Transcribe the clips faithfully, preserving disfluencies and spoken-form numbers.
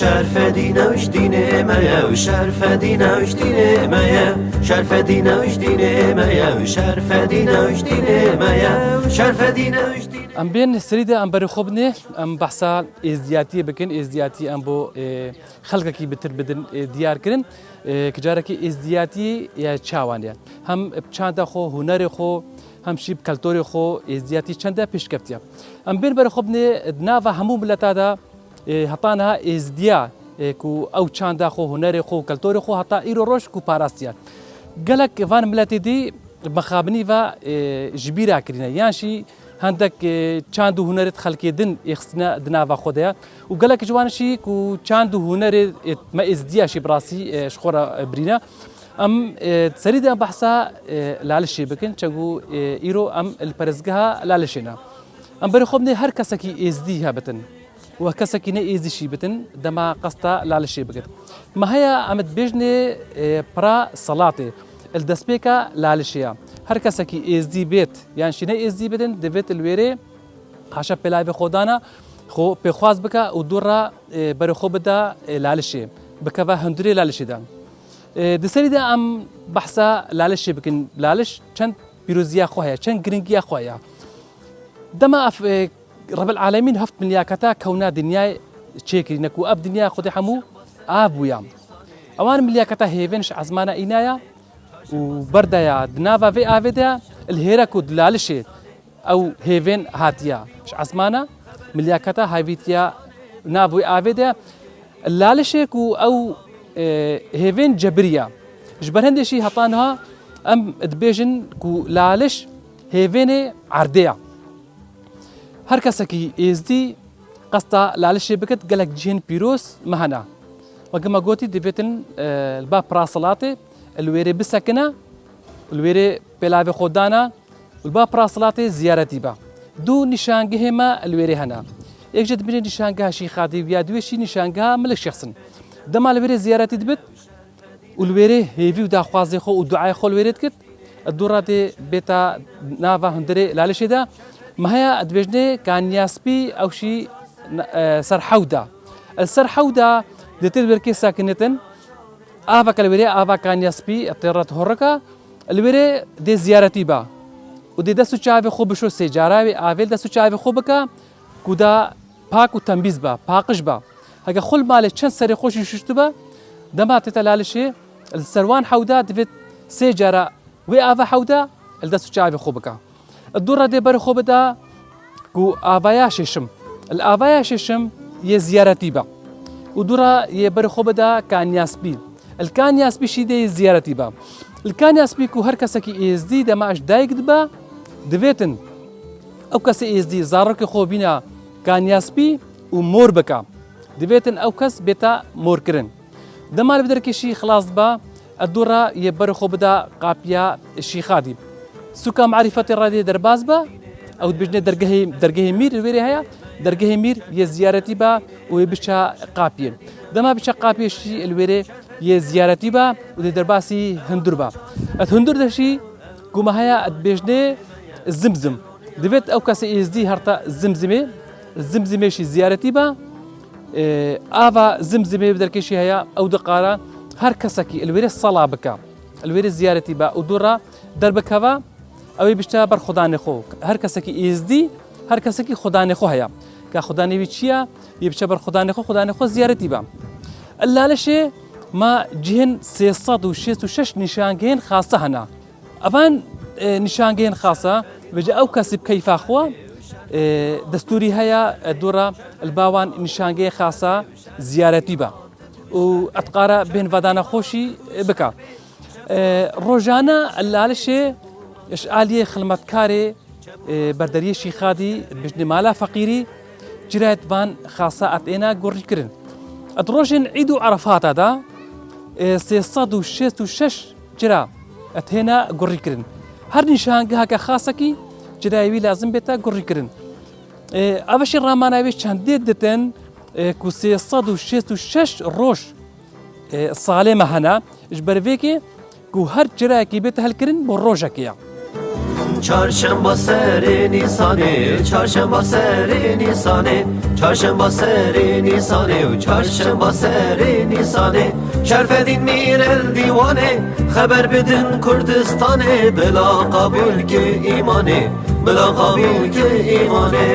Şerfedîn ew ji dînê me ye, û şerfedîn ew ji dînê me ye. Şerfedîn ew ji dînê me ye, û şerfedîn ew ji dînê me ye. Şerfedîn ew ji dînê Em bên serî de em berê xwe binê, em behsa êzdiyatiyê bikin, êzdiyatî em bo, e, xelkekî bitir bidin, e, diyar kirin. E, ki carekî êzdiyatî ya çawan ye. Hem bi çanda xwe, hunerê xwe, hem jî bi keltorê xwe êzdiyatî çende pêşkeftiye. Em bên berê xwe binê di nava hemû mileta de, e, heta niha êzdiya, e, ku ew çanda xwe, hunerê xwe û keltorê xwe heta îro roj ku parastiye. Gelek van miletê dî mixabinî ve, e, ji bîra kirîne. Yan jî hendek, e, çand û hunerê di xelkê din êxistine di nava xwe de ye. Û gelek ji wan jî ku çand û hunerê, e, me êzdiya jî bi rastî, e, ji xwe re, e, birîne. Em, e, serî de em behsa, e, Lalişê bikin, çengû, e, îro em li perestgeha Lalişê ne. Em berê xwe binê her kesekî êzdî hebitin. Wek kesekî ne êzdî jî bitin, dema qesta Lalişê bikit. Me heya em dibêjinê, e, pira selatê. Li destpêka Lalişê ya. Her kesekî êzdî bêt, yan jî ne êzdî bitin, divêt li wêrê haşa pêlavê xwe dana, xwe pêxwaz bike û dû re, e, berê xwe bida, e, Lalişê. Bikeve hundirê Lalişê de. E, di serî de em behsa Lalişê bikin. Laliş çend pîroziya xwe heye, çend giringiya xwe heye. Dema ev, e, Rebil Alemîn heft milyaketa kewna dinyayê çêkirîne ku ev dinya xwedê hemû av bûya. Ewan milyaketa hêvên ji ezmana înaya û berdaya di nava vê avê de li hêre ku di Lalişê ew hêvên hatiya ji ezmana, milyaketa havîtiya nav wê avê de. Lalişê ku ew, e, hêvên cebiriya. Ji ber hindê jî heta niha em dibêjin ku Laliş hêvênê erdê ya. Her kesekî êzdî qesta Lalişê bikit, gelek cihên pîroz me hene. Weke me gotî, divêtin, e, li ba pira selatê, li wêrê bisekine, li wêrê pêlavê xwe dana, û li ba pira selatê ziyaretî be. Du nîşangehê me li wêrê hene. Yek jê dibêjin nîşangeha Şîxadî û ya duyê jî nîşangeha Milik Şêxsin. Dema li wêrê ziyaretî dibit, û li wêrê hêvî û daxwazê xwe û duayê xwe li wêrê dikit, dû re dê bêta nava hundirê Lalişê de. Me heya dibêjinê Kaniyaspî ew şî, e, ser hewda. Li ser hewda dê tê li wêrkê sekinitin. Aveke li wêrê ava Kaniyaspî tê re dihurika, li wêrê dê ziyaretî ba. Û dê dest û çavê xwe bişo sê cara wê avê li dest û çavê xwe bika, ku da pak û tembîz ba, paqij ba. Heke xwe li malê çend serê xwe jî şuştibe, dema tête Lalişê, li ser wan hewda divêt sê cara wê ava hewda li dest û çavê xwe bika. Dû re dê berê xwe bida ku avaya şêşim. Li avaya şêşim yê ziyaretî be. Û dû re yê berê xwe bida Kaniyaspî. Li Kaniyaspî şî dê yê ziyaretî be. Li Kaniyaspî ku her kesekî êzdî dema ji dayik dibe, divêtin ew kesê êzdî zarokê xwe bîna Kaniyaspî û mor bike. Divêtin ew kes bêta morkirin. Dema li bi derkêşî xilas diba, dû re yê berê xwe bida qapiya Şîxadî. Sûka Marîfetê re dê derbas be, ew dibêjinê dergehê, dergehê mîr li wêrê heye, dergehê mîr yê ziyaretî be û yê biçe qapiyê. Dema biçe qapiyê şî li wêrê yê ziyaretî be û dê derbasî hundur be. Di hundur de şî ku me heye dibêjinê zimzim. Divêt ew kesê êzdî herta zimzimê, zimzimê şî ziyaretî be. E, ava zimzimê bi derkêşî heye, ew diqara her kesekî li wêrê sala bike, li wêrê ziyaretî be û dû re derbikeve, ew ê biçe ber xudanê xwe. Her kesekî êzdî, her kesekî xudanê xwe heye. Ka xudanê wî çi ye, yê biçe ber xudanê xwe, xudanê xwe ziyaretî be. Li Lalişê me cihên sê sed û şêst û şeş nîşangehên xasa hene. Evan, e, nîşangehên xasa, vêca ew kesî bi keyfa xwe, e, destûrî heye, e, dû re li ba wan nîşangehê xasa ziyaretî be. Û etqara bên vedana xwe şî, e, bike. E, rojane li Lalişê ji aliyê xilmetkarê, e, berderiyê Şîxadî, dibêjinê mala feqîrî, çirayet van xasa et êna gurî kirin. Et rojên Îd û Erefata de, e, sê sed û şêst û şeş çira et hêna gurî kirin. Her nîşangeheke xasekî çirayê wî lazim bête gurî kirin. E, ev şî ramana wê çendê ditin, e, ku sê sed û şêst û şeş roj, e, salê me hene. Ji ber vê kê ku her çirayekî bête helkirin bo rojekê ye. Çarşemba serê Nîsanê, çarşemba serê Nîsanê, çarşemba serê Nîsanê û çarşemba serê Nîsanê. Şerfedîn mîr el dîwanê, xeber bidin Kurdistanê, bila qabûl ki îmanê, bila qabûl ki îmanê.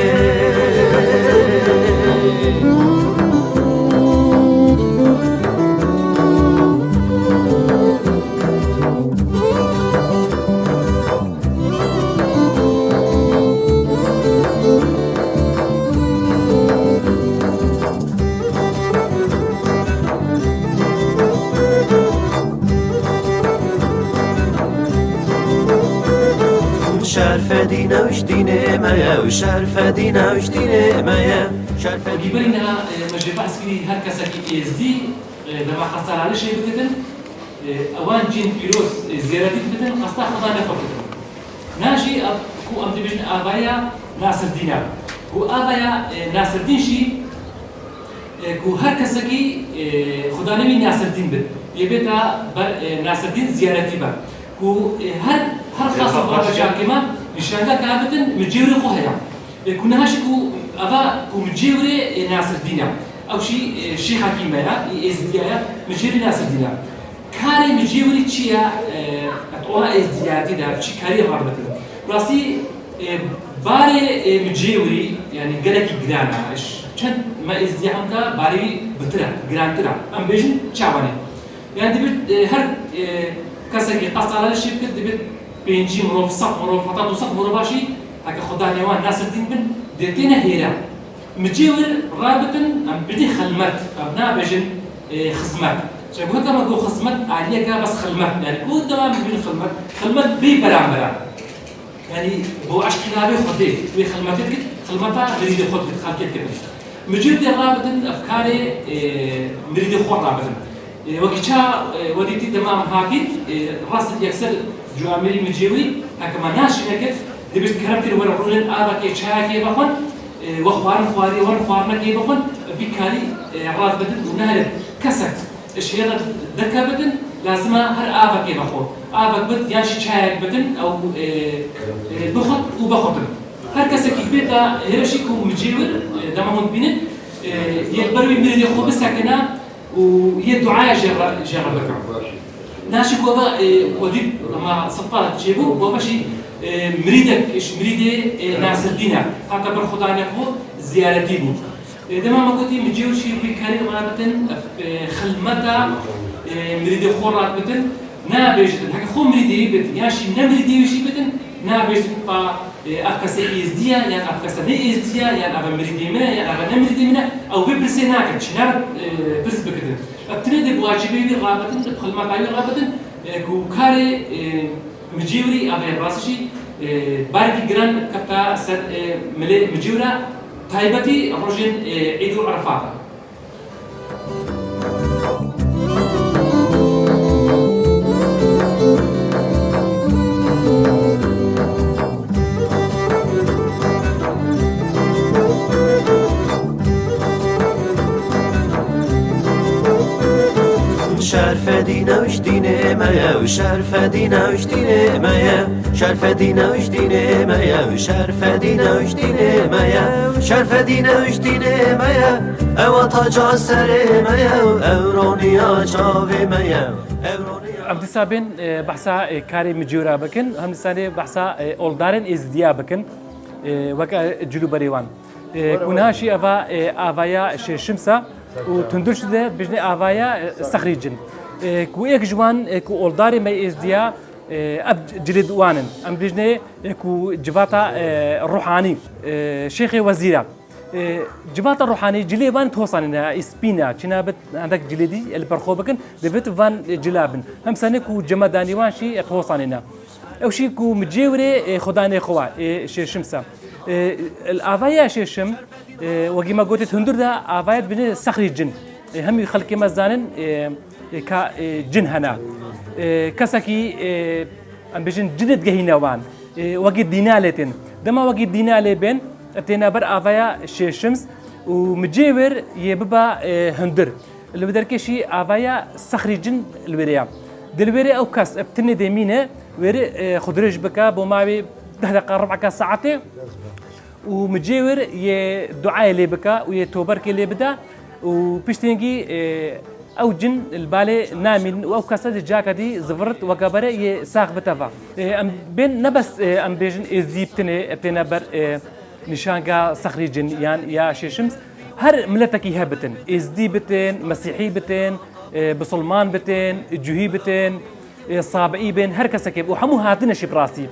Şerfedîn ew ji dînê me ye û şerfedîn ew ji dînê me ye. Şerfedîn. Wekî berî niha, e, me jê behs kirî, her kesekî êzdî, e, dema qesta lalişê bikitin, e, ewan cîn pîroz, e, ziyaretî bikitin, qesta Xwedanê xwe bikitin. Niha jî ev, ku em dibêjin avaya Nasirdîn e. Ku avaya, e, Nasirdîn jî, e, ku her kesekî, e, Xwedanê wî Nasirdîn bit. Yê bêta ber, e, Nasirdîn ziyaretî be. Ku, e, her, her xas û babeja kêma nîşange ka bitin, micêwrê xwe heye. E, ku niha jî ku eva ku micêwrê, e, Nasirdîn e. Ew jî, e, şêxekî me ye, ê êzdiya ye, micêwrê Nasirdîn e. Karê micêwrî çi ye? E, et ola êzdiyatî de çi karî rabitin? Rastî, e, barê, e, micêwrî, yani gelekî giran e. Ş-, çend me êzdiya hemka barê wî bitir e, girantir e. Em bêjin çawanê. Yani dibit, e, her, e, kesekî qesta lalişê bikir, dibit pêncî mirov, sed mirov, heta du sed mirova jî heke Xwedanê wan Nasirdîn bin, dê têne hêre. Micêwir rabitin, em bidî xilmet, em nabêjin, e, xizmet. Çe bu heta me got xizmet, aliyeke bes xilmet. Yani ku dema bibîn xilmet, xilmet bê beramber e. Yani bo eşkî navê Xwedê, wê xilmetê dikit, xilmeta mirîdê xwe dikit, xelkê dikit. Micêwir dê rabitin, ev karê, e, mirîdê xwe rabitin. E, wekî ça, e, we dîtî dema em hatîn, e, rast yekser cuamerî micêwî, heke me naşîne kir, dibêjt kerem kir, were rûnin avakê çayakê vexwin, e, we xwarin xwarî, wer xwarinekê vexwin, vî karî, e, rast bidin û neherin kesek ji hêra derkevitin, lazim e her avakê vexwe. Avek bit, yan jî çayek bitin, ew, e, e, bixwit û vexwitin. Her kesekî bêta hêre jî ku micêwir, e, dema hûn dibînin, e, yê li ber wî mirîdê xwe bisekine, û yê duaya jê re, jê re bikin. Naşî ku eva, e, we dît, ema sifa çêbû, ku eva jî, e, mirîdek, ji mirîdê, e, Nasirdîn e. Hate ber Xudanê xwe ziyaretî bû. E, dema me gotî, micêwir jî wî karî rabitin, e, xilmeta, e, mirîdê xwe rabitin, nabêjin. Heke xwe mirîdê wî bitin, yan jî ne mirîdê wî jî bitin, nabêjin pa E, ev kese êzdî ye, yan ev kese ne êzdî ye, yan ev mirîdê min e, yan ev ne mirîdê min e, ew vê pirsê nakin, çi nabe, e, pirs bikitin. Ev tinê dê bi wacibê wî rabitin, bi xilmeta wî rabitin, e, ku karê, e, micêwirî, ev ê rastî jî, e, barekî giran kefta ser, e, milê micêwira, taybetî rojên, e, Îd û Erefat e. Şerfedîn ew ji dînê me ye û şerfedîn ew ji dînê me ye. Şerfedîn ew ji dînê me ye û şerfedîn ew ji dînê me ye. Şerfedîn ew ji dînê me ye. Ew a taca serê me ye û ew roniya çavê me ye. Ew roniya. Em dîsa bên, e, behsa, e, karê micêwra bikin, hem dîsa lê behsa, e, oldarên êzdiya bikin, e, weke, e, cilûberê wan. E, ku niha jî eva, e, avaya Şêşims e û tundir şide bijnê avaya, e, Sexrî Cin. E, ku êk ji wan, e, ku oldarê me êzdiya, e, ev cilêd wan in. Em bijnê, e, ku civata, e, ruhanî, e, Şêxê Wezîr e. E, civata ruhanî cilê van tosanîne, îspîne, çina bit endek cilêdî li ber xwe bikin, divit van, e, cila bin. Hem sene ku cemedanî wan şî, e, tosanîne. Ew şî ku micêwirê, e, xudanê xwe wa, e, Şêşims e. E, li avaya Şêşim, e, wekî me gotê hundir de avayet bine Sexrî Cin. E, hemî xelkê me zanin, e, e, ka, e, cin hene. E, kesekî, e, em bêjin cinê digehîne wan. E, wekî dînalê tên. Dema wekî dînalê bên, têne ber avaya Şêşims û micêwir yê biba, e, hundir. Li wê derkê şî avaya Sexrî Cin li wêrê ya. Di li wêrê ew kes, ev tinê dê mîne, wêrê, e, xwe dirêj bike, bo mawê Deh deqa, rib'eka saetê û micêwir yê duayê lê bike û yê toberkê lê bide û piştîngî, e, ew cin li balê namînin û ew kese di ciyaka dî zivirit weke berê yê sax bite ve. E, em bên ne bes, e, em bêjin êzdî bitinê têne ber, e, nîşanga sexrî cin yan ya şêşims, her miletekî hebitin. Êzdî bitin, mesîhî bitin, e, bisilman bitin, cuhî bitin, e, sabiî bin, her kesekê bi û hemû hatine şî bi rastî.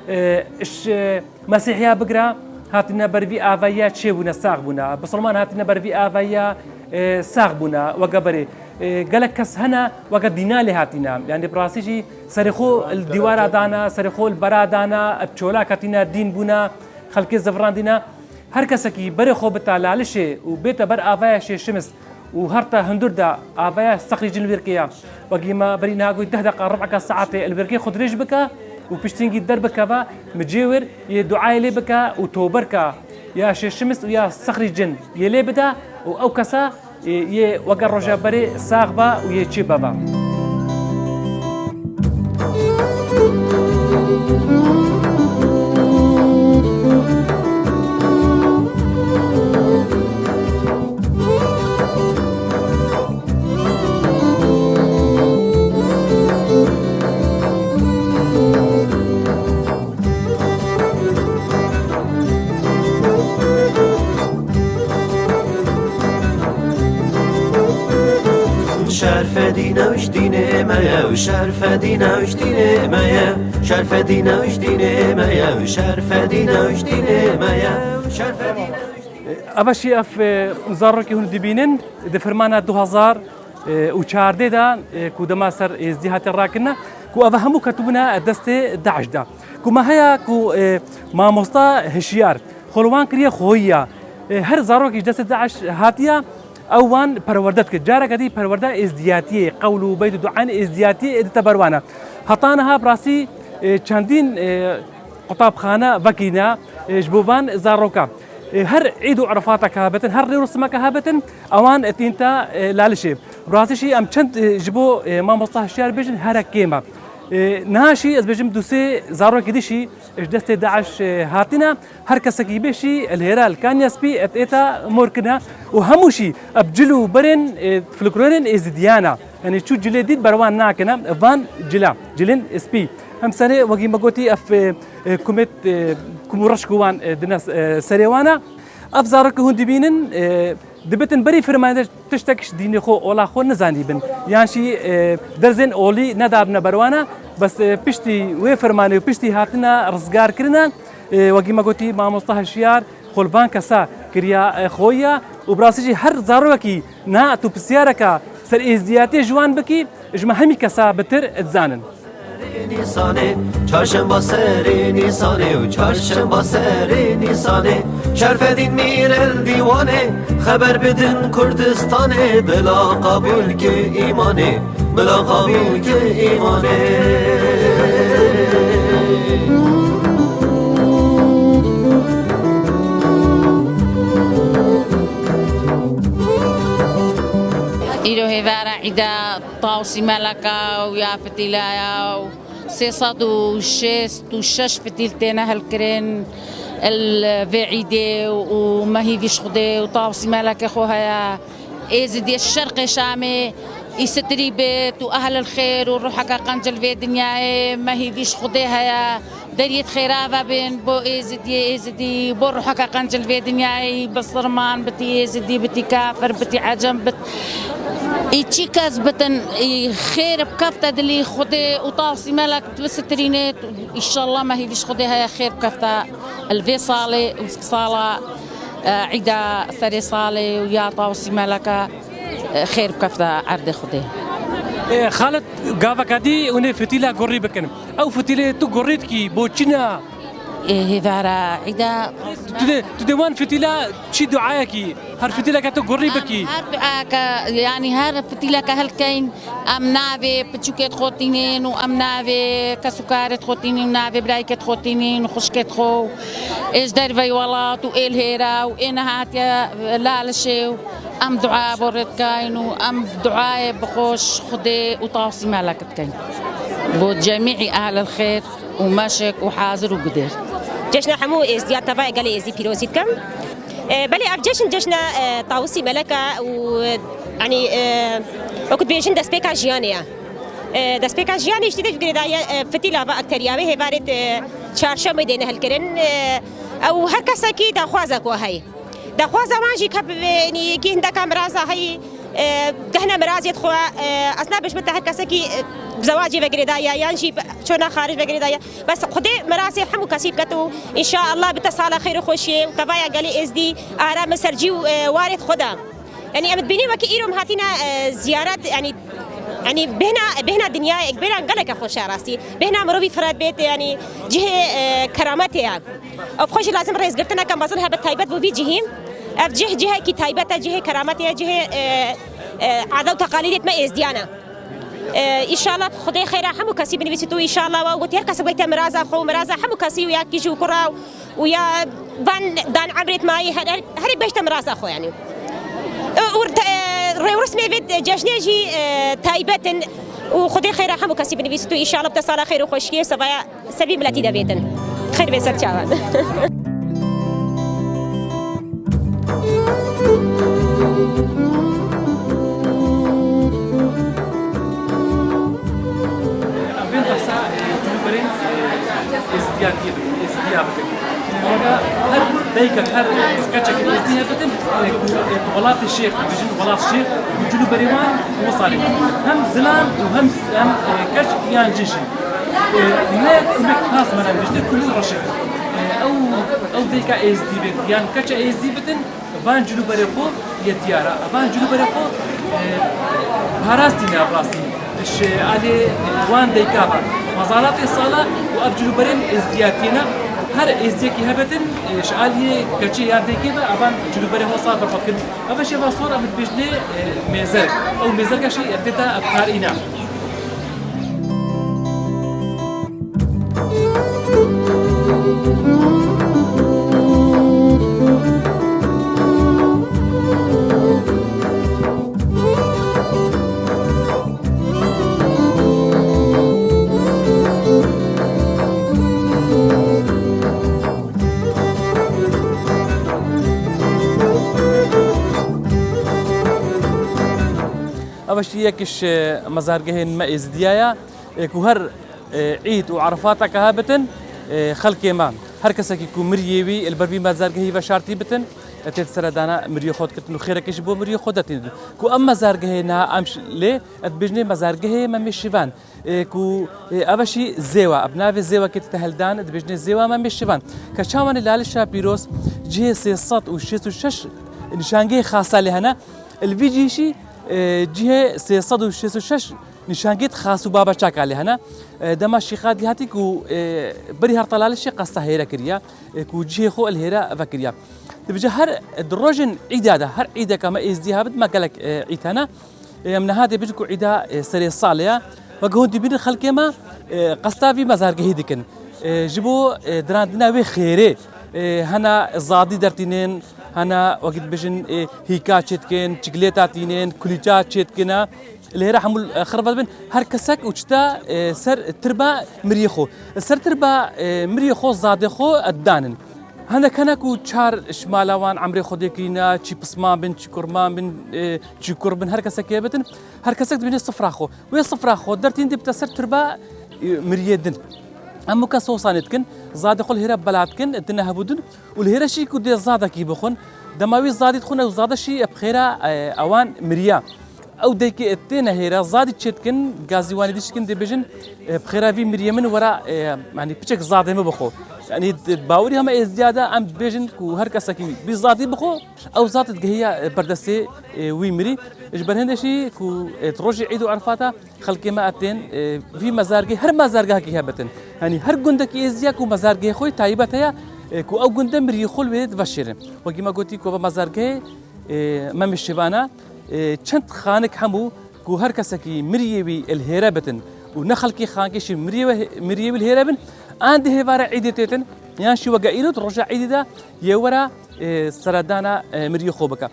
E, iş, e, Mesîhiya bigira hatine ber vî avayiya çêbûne, sax bûne. Bisilman hatine ber vî avayiya, e, sax bûne, weke berê. E, gelek kes hene weke dîna lê hatine. Yanî bi rastî jî serê xwe li dîwara dane, serê xwe li bera dane, bi çola ketine, dîn bûne, xelkê zivirandîne. Her kesekî berê xwe bita lalişê û bête ber avaya şêşimis û her te hundir de avaya sexrî cin li wêrkê ya. Wekî me berî niha got, deh deqa, rib'eka saetê li wêrkê xwe dirêj bike û piştîngî derbikeve, micêwir yê duayê lê bike û toberka ya şêşimis û ya sexrî cin yê lê bide û ew kesa, e, yê weke roja berê sax be û yê çê beve. Şerfedî newş dînê me ye, şerfedî newş dînê me ye, şerfedî newş dînê me ye, şerfedî newş dînê me ye, şerfedî newş dînê. Eva şî ev, e, zarokê hûn dibînin, di fermana du hezar û çardeh de, e, ku dema ser êzdî hate rakirine, ku eva hemû ketibûne destê DAIŞ de. Ku me heya ku, e, mamosta hişyar, xwe li wan kiriye xweyî ya. E, her zarokî ji destê DAIŞ hatiye, ew wan perwerde dike. Careke dî perwerde êzdiyatiyê, qewl û beyt û duayên êzdiyatiyê dite ber wan e. Heta niha bi rastî, e, çendîn, e, qutabxane vekirîne, e, ji bo van zaroka. E, her îd û erefatek habitin, her rê û rûsmeke habitin, ewan tînte, e, lalişê. Bi rastî jî em çend, e, ji bo, e, mamosta hişyar bêjin, here kêm e. E, niha jî ez bêjim du sê zarokê dî jî ji destê DAIŞ, e, hatine, her kesekî bê jî li hêra li Kanyespî et êta mor kirine û hemû jî ev cil û berên, e, folklorên êzidiyan e. Yanî çû cilê dît ber wan nakine, van cila, cilên spî. Hem serê wekî me gotî ev, e, e, kumêt, e, kum û reş ku wan, e, dine, e, serê wan e. Ev zarokê hûn dibînin, e, dibitin berî firmanê de tiştek ji dînê xwe, ola xwe nizanîbin. Yan jî, e, derzên olî nedabine ber wan e. Bes, e, piştî wê firmanê û piştî hatine rizgar kirine, e, wekî me gotî mamosta hişyar xwe li van kesa kiriya, e, xweyî ya û bi rastî jî her zarokekî niha tu pisyareka ser êzdiyatê ji wan bikî, ji me hemî kesa bitir dizanin. Nîsanê, çarşemba serê Nîsanê û çarşemba serê Nîsanê, Şerfedîn mîr el dîwanê, xeber bidin Kurdistanê, bila qabûl ki îmanê, bila qabûl ki îmanê. Îro hêvara îda taw sîmeleka û ya fitîlaya û sê sed û şêst û şeş fitîl têne hilkirin. El vê îdê û me hîvî ji Xwedê û taw sîmelekê xwe heye. Êzidiyê şerqê Şamê îsitirî bit û ehlil xêr û ruheke qenc li vê dinyayê me hîvî ji Xwedê heye. Deriyê xêra ve bin bo Êzidiyê, Êzidî bo ruheke qenc li vê dinyayê, bisirman bitî, Êzidî bitî, kafir bitî, ecem bit, î çi kes bitin, î xêr bikefte dilî Xwedê û taw sîmelek bisitirîne. Înşallah me hîvî ji Xwedê heye xêr bikefte li vê salê û sala, e, îda serê salê û ya taw sîmeleke, e, xêr bikefte erdê Xwedê. E, Xalid, gaveka dî hûn ê fitîla gurî bikin. Ew fitîlê tu gurî dikî, bo çi ne? Ê, hêvara îda. Tu dê, tu dê wan fitîla çi duayekî? Her fitîleke tu gurî bikî. Her duayeke, yanî her fitîleke hilkeyn, em navê piçûkê dixwe tînin û em navê kes û karê dixwe tînin û navê birayîkê dixwe tînin û xwişkê dixwe û ê ji dervey welat û ê li hêra û ê nehatiye lalişê û em dua bo rê dikeyn û em duayê bi xwe ji Xwedê û taw sîmelek dikeyn. Bo cemîî ehlil xêr û meşik û hazir û gudêr. Cejna hemû êzdiya tevaya gelê êzdî pîrozî dikim. E, belê ev cejn, cejna, e, Tawusî Melek e û, e, yanî, e, wekû dibêjin destpêka jiyanê ye. E, destpêka jiyanê jî tê girêdaye, e, fitîla ve akteriya wê hêvarê, e, çarşemê dêne hilkirin. E, ew her kesekî daxwaza ku heye. Daxwaza wan jî ke bi, yanî, kî hindeka miraza heyî, e, gehne mirazê xwe, e, ez nabêjim te her kesekî, e, bi zewacê ve girêdaye yan jî bi çona xaric ve girêdaye. Bes Xwedê mirazê hemû kesî biket û înşaallah bite sala xêr û xweşiyê û tevaya gelê êzdî aram e ser cî û, e, warê xwe de. Yanî em dibînî wekî îro em hatîne, e, ziyaret, yanî, yanî bêhna, bêhna dinyayê bêhna geleke xweş e rastî. Bêhna mirovî firet bêt, yanî cihê, e, kerametê ye. Ew bi xwe jî lazim rêzgirtineke mezin hebe taybet bo vî cihî. Ev cih cihekî taybet e, cihê kerametê ye, cihê, e, e, adet û teqalîdê me êzdiyan e. E, înşallah Xwedê xêra hemû kesî binivîsît û înşallah we gotî her kesek beyte miraza xwe û miraza hemû kesî û ya kîj û kura û ya van dan emrêt mayî her, her, herê bêjte miraza xwe yanî. E, û te, e, rêwrismê vê cejnê jî, e, taybet in û Xwedê xêra hemû kesî binivîsît û înşallah bite sala xêr û xweşiyê sevaya Ser vî miletî de bêtin. Xêr bê ser çavan. Em bên behsa, e, cûberên, e, êzdiyatiyê bikin, êzdiya bikin. Weke her daykek, her keçekê êzdî hebe bitin, e, ku, e, welatê şêx, dibêjin welat şêx, ku cûberê wan wisa lê. Hem zilam û hem, hem, e, keç yan cin jî. E, ne kumek xas me re nivîşte, kulû reşik. E, ew, ew dayika êzdî bêt, yan keça êzdî bitin, van cilûberê xwe yê diyar e. Van cilûberê xwe, e, parastîne rastî. Ji alê wan dayika ve. Hezaratê sala û ev cilûberên êzdiyatiyê ne. Her êzdiyekî hebetin, e, ji aliyê keçê yan daykê ve, evan cilûberê xwe sar berxwe dikin. Ev şêva sor em dibêjinê, e, mêzerk. Ew mêzerka jî tê de karîne. Ev jî yek ji mezargehên me êzidiya ye, ê ku her, e, îd û erefateke hebitin, e, xelkê me, her kesekî ku miriyê wî li ber vî mezargehî veşartî bitin, e, tê seredana miriyê xwe dikitin û xêrekê ji bo miriyê xwe dertînin. Ku em mezargehê niha em ş-, lê, e, dibêjinê mezargehê Memê Şivan. Ê, ku, ê, ev jî zêwa, bi navê zêwekê tête hildan, dibêjinê zêwa Memê Şivan. Ke çawanê Lalişa Pîroz cihê sê sed û şêst û şeş nîşangehê xasa lê hene, li vî cihî jî, ê, cihê sê sed û şêst û şeş nîşangehê xas û babeçaka lê hene. Ê, dema Şîxa Dîhatî ku, ê, berî herta Lalişê qesta hêre kiriye, ê, ku cihê xwe li hêre vekiriye. Dibêje her di rojên îda de, her îdeka me êzdî hebit, me gelek, ê, îd hene. Ê, em niha dê bêjin ku îda, e, serê salê ye. Weke hûn dibînin xelkê me, e, qesta vî mezargehî dikin. E, ji bo, e, dirandina wê xêrê, e, hena zadî dertînin, hena wekî dibêjin, e, hîka çêdikin, çiklêta tînin, kulîça çêdikine. Li hêra hemû, e, xirve dibin. Her kesek û çita, e, ser tirba miriyê xwe. Ser tirba, e, miriyê xwe, zadê xwe, e, didanin. Hinek hene ku çar ji mala wan emrê Xwedê kirîne, çî pisman bin, çî kurban bin, e, çî kur bin, her kesekê bitin, her kesek dibîne sifra xwe. Wê sifra xwe dertîn dê bite ser tirba, e, miriyê din. Em weke sosanê dikin, zadê xwe li hêre bela dikin, dine hebû din û li hêre şî ku dê zadekî bixwin. Dema wî zadî dixwin, ew zade şî bi xêra, e, ewan miriya. Ew daykê têne hêra, zadî çêdikin, gazî wanî dişkin dibêjin, e, bi xêra vî miriyê min wera, e, yanî piçek zadê min bixwe. Yanî di bawerî hema êzdiya de em dibêjin ku her kesekî bî zadî bixwe, ew zad digihiya, e, berdestê, e, wî mirî. Ji ber hindê jî ku, e, di rojê Îd û Erfata xelkê me tên, e, vî mezargê, her mezargehekî hebitin. Yanî her gundekî êzdiya ku mezargehê xwe taybet heye, e, ku ew gunde miriyê xwe li wê diveşêrin. Wekî me gotî ku ev mezargehê, e, Memê Şivana, e, çend xanik hemû ku her kesekî miriyê wî li hêre bitin û ne xelkê xankê jî miriyê we, miriyê wî li hêre bin, an di hêvara Îdê têtin, yan jî weke îro di roja Îdê de yê were, e, seredana, e, miriyê xwe bike.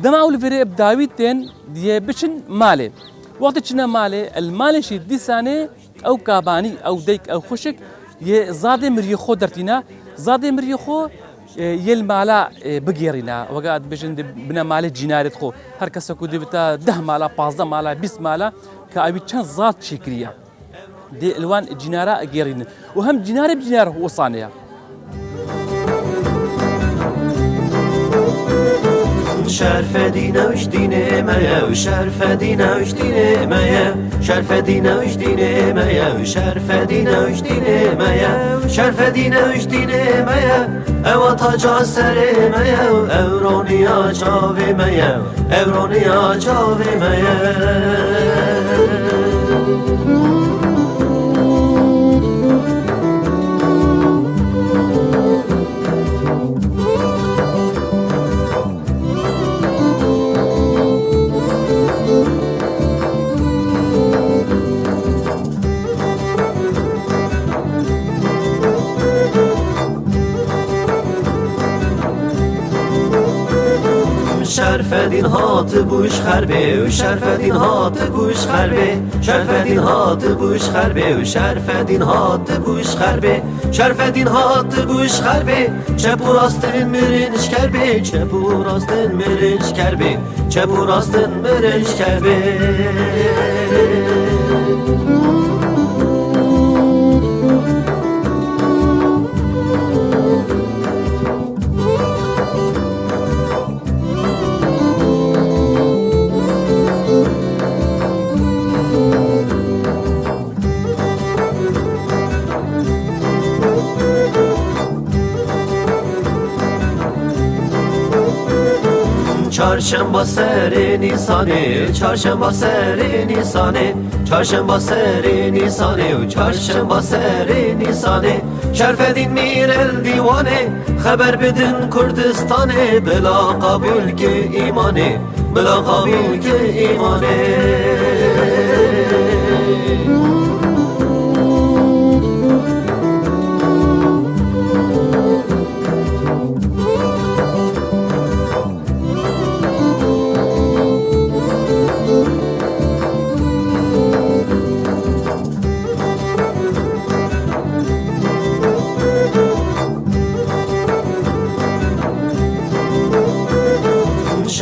Dema ew li vêrê bi dawî tên, yê biçin malê. Wextê çine malê, li malê jî dîsanê ew kabanî, ew dayik, ew xwişik, yê zadê miriyê xwe dertîne, Zadê miriyê xwe, e, yê li mala, e, bigêrîne. Wega dibêjin di bine malê cînarê xwe. Her kese ku dibita deh mala, pazdeh mala, bîst mala, ka ewî çend zad çêkiriye. Dê li wan cînara gêrînin. Û hem cînarê bi cînar wisanê ye. Şerfedî newş dînê me ye û şerfedî newş dînê me ye. Şerfedî newş dînê me ye û şerfedî newş dînê me ye. Şerfedî newş dînê me ye. Ewa taca serê me ye û ewroniya çavê me ye. Ewroniya çavê me ye. Şerfedîn hatibû ji xerbê û Şerfedîn hatibû ji xerbê. Şerfedîn hatibû ji xerbê û Şerfedîn hatibû ji xerbê. Şerfedîn hatibû ji xerbê. Çep û rastin mirin ji kerbê, çep û rastin mirin ji kerbê. Çep û rastin mirin ji kerbê. Çarşemba serê Nîsanê, çarşemba serê Nîsanê, çarşemba serê Nîsanê û çarşemba serê Nîsanê. Şerfedîn Mîr el Dîwanê, xeber bidin Kurdistanê, bila qabûl ki îmanê, bila qabûl ki îmanê.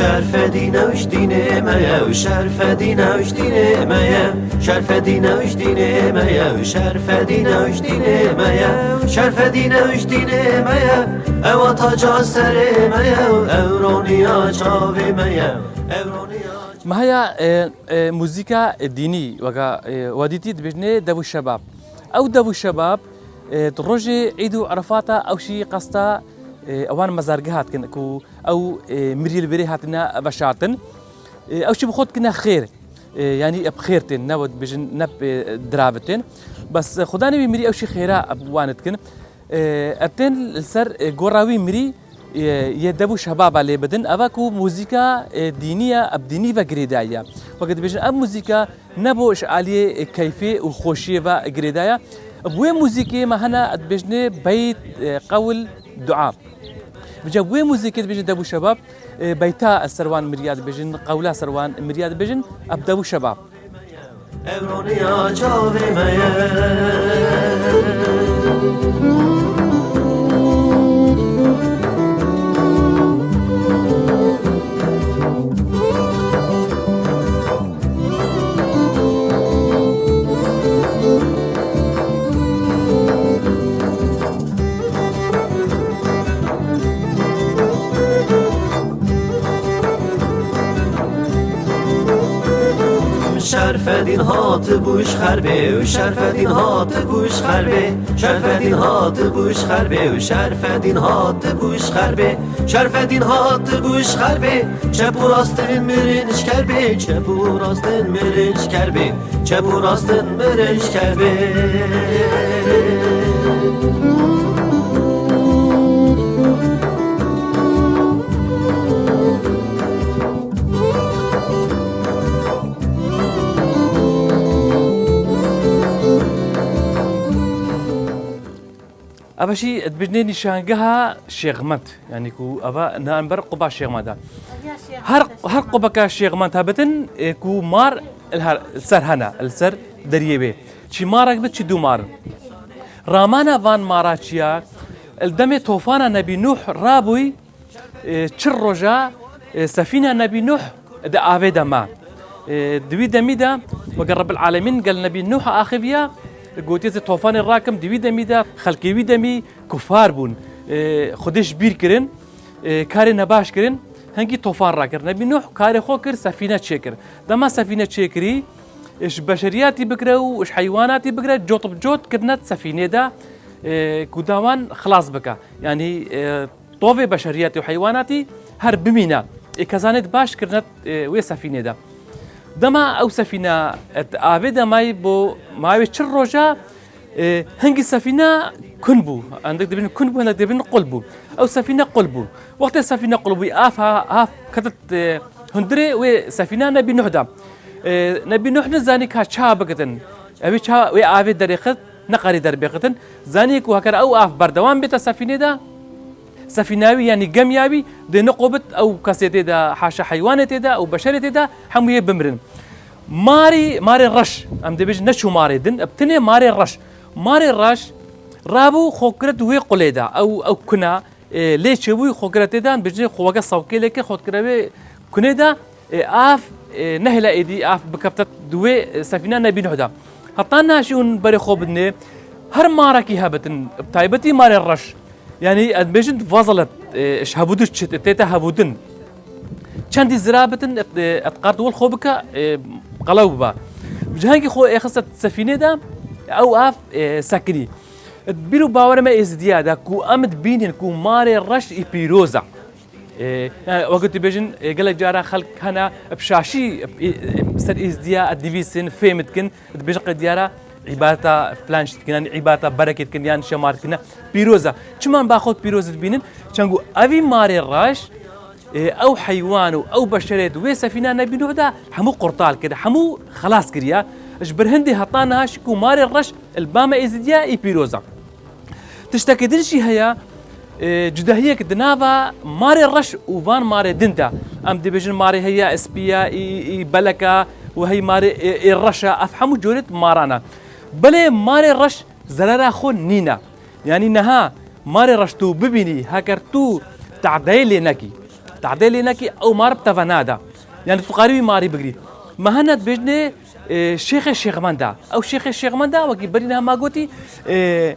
Şerfedî newş dînê me ye û Şerfedî newş dînê me ye. Şerfedî newş dînê me ye û Şerfedî newş dînê me ye. Şerfedî newş dînê me ye. Ewa taca serê me ye û ewroniya çavê me ye. Ewroniya Me haya, e, e, muzîka dînî, weka, e, we dîtî dibêjinê dev û şebab. Ew dev û şebab, e, di rojê Îd û Erefata ew şî qesta, e, ewan mezargeha dikin ku ew, e, mirî li vêrê hatine veşartin. E, ew şî bi xwe dikine xêr. E, yanî bi xêr tên, ne we dibêjin, ne bi, e, diravitên. Bes, e, xudanê wî mirî ew şî xêra bi wan dikin. E, ev tên li ser, e, gora wî mirî, e, yê dev û şebaba lê bidin. Eva ku muzîka, e, dînî ye, ev dînî ve girêdayî ye. Weke dibêjin, ev muzîka ne bo ji aliyê, e, keyfê û xweşiyê ve girêdayî ye. Bi wê muzîkê me hene dibêjinê beyt, e, qewl, dua. Bi cem wê muzîkê dibêjin dev û şebab, e, beyta ser wan miriya dibêjin, qewla ser wan miriya dibêjin, ev dev û şebab. Evroniya çavê me ye. Şerfedîn hatibû ji xerbê û Şerfedîn hatibû ji xerbê. Şerfedîn hatibû ji xerbê û Şerfedîn hatibû ji xerbê. Şerfedîn hatibû ji xerbê. Çep û rastin mirin ji kerbê. Çep û rastin mirin ji kerbê. Çep û rastin mirin ji kerbê. Eva şî dibêjinê nîşangeha Şêxmend. Yanî ku eva ne ber quba Şêxmend e. Her, her qubeka Şêxmend hebitin, e, ku mar li her, li ser hene, li ser deriyê wê. Çi marek bi, çi du mar. Ramana van mara çiya, Li demê tofana Nebî Nuh rabûy, e, çil roja, e, sefîna Nebî Nuh di avê de ma. E, di wî demî de, weke Rebbil Alemîn gel Nebî Nuh axiviya, gotiye, "Ez ê tofanê rakim." Di wî demî de, xelkê wî demî kufar bûn. E, Xwedê ji bîr kirin, e, karê nebaş kirin, hingî tofan rakir. Nebî Nuh karê xwe kir, sefîne çêkir. Dema sefîne çêkirî, e, ji beşeriyatî bigre û ji heywanatî bigre, cot bi cot kirine di sefînê de, e, ku da wan xilas bike. Yanî, e, tovê beşeriyetê û heywanatî her bimîne. Ê kezanê di baş kirine, e, wê sefînê de. Dema ew sefîne, e, di avê de mayî bo mayê wê çil roja, e, hingî sefîne kun bû. Hindik dibêjin kun bû, hindik dibêjin qul bû. Ew sefîne qul bû. Wextê sefîne qul bû, av ha-, av ketit, e, hundirê wê sefîne Nebî Nuh de. E, Nebî Nuh nizanî ka ça bikitin. Ew ê ça wê avê derêxit, neqerî derbêxitin. Zanî ku heker ew av berdewam bête sefînê de, sefîna wî, yanî gemiya wî, dê niqobit ew kesê tê de, haşa heywanê tê de, ew beşerê tê de, hemû yê bimirin. Marî, marê reş, em dê bêjin, neçû marê din, bi tinê marê reş. Marê reş rabû xwe kiret wê qulê de, ew, ew kuna, e, lê çêbûyî xwe kiret tê de, em dibêjin xwe weke sawkêleke xwe dikire wê kunê de, e, av, e, nehêle êdî av bikefte di wê, e, sefîna Nebî Nuh de. Heta niha jî hûn berê xwe bidinê, her marekî hebitin, bi taybetî marê reş. Yanî, em dibêjin vazalet, e, ji hevûdin çi, tête hevûdin. Çendî zira bitin, et, e, et qard wil xwe bike, e, qelew bibe. Ji hengî xwe êxiste sefînê de, ew av, e, sekinî. Bîr û bawerê me êzidiya de ku em dibînin ku marê reş î pîroz e. E, yani, wekî tu bêjin, e, gelek cara xelk hene bi şaşî, e, e, ser êzidiya dinivîsin, fêm dikin, dibêjin qey diyara îbadeta filan şî dikin, yani îbadeta berekê dikin, yan şemar dikin, pîroz e. Çima em ba xwe pîroz dibînin? Çengo evî marê reş, e, ew heywan û ew beşerê di wê sefîna Nebî Nuh de hemû qurtal kir, hemû xelas kiriye. Ji ber hindê heta niha jî ku marê reş li ba me êzidiya î pîroz e. Tiştekî din jî heye, e, cudahiyek di nava marê reş û van marê din de. Em dibêjin marê heye, spî ye, î, î belek e û hey marê, e, ê reş e, ev hemû corêt maran e. Belê marê reş zerera xwe nîne. Yanî niha marê reş tu bibînî, heker tu tadeyê lê nekî. Tadeyê lê nekî, ew mar bi teve nade. Yanî tu dikarî wî marî bigirî. Me hene dibêjinê, e, şêxê şêxmend e. Ew şêxê şêxmend e, wekî berî niha ma gotî, e,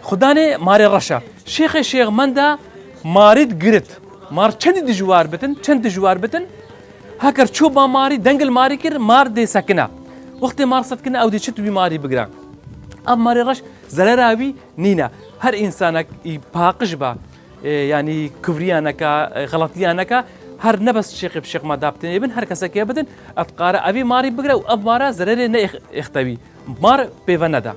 xudanê marê reş e. Şêxê şêxmend e, marî digirit. Mar çendî dijwar bitin, çend dijwar bitin, heker çû ba marî, dengil marî kir, mar dê sekine. Wextê mar sekine, ew dê çi tu wî marî bigire. Ev marê reş zerera wî nîne. Her însanek î paqij be, e, yanî kivriya neke, e, xeletiya neke, her ne bes şêxê bi şêx me da bi tinê bin, her kesekê bidin, ez dikare evî marî bigire û ev mara zererê ne êx-, êxte wî. Mar pê ve nede.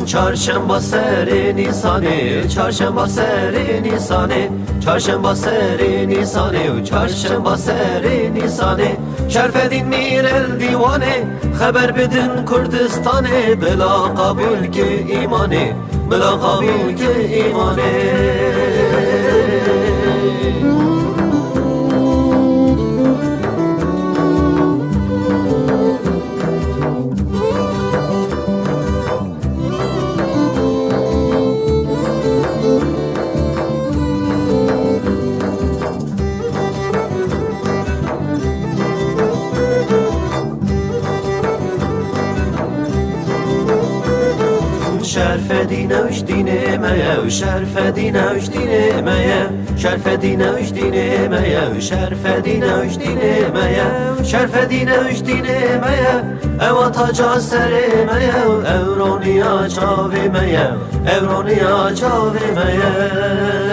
Çarşemba serê Nîsanê, çarşemba serê Nîsanê, çarşemba serê Nîsanê û çarşemba serê Nîsanê. Şerfedîn mîr el dîwanê, xeber bidin Kurdistanê, bila qebûl ki îmanê, bila qebûl ki îmanê. Şerfedîn ew ji dînê me ye, û şerfedîn ew ji dînê me ye. Şerfedîn ew ji dînê me ye, û şerfedîn ew ji dînê me ye. Şerfedîn ew ji dînê me ye. Ewa taca serê me ye, ew roniya çavê me ye, ew roniya çavê me ye.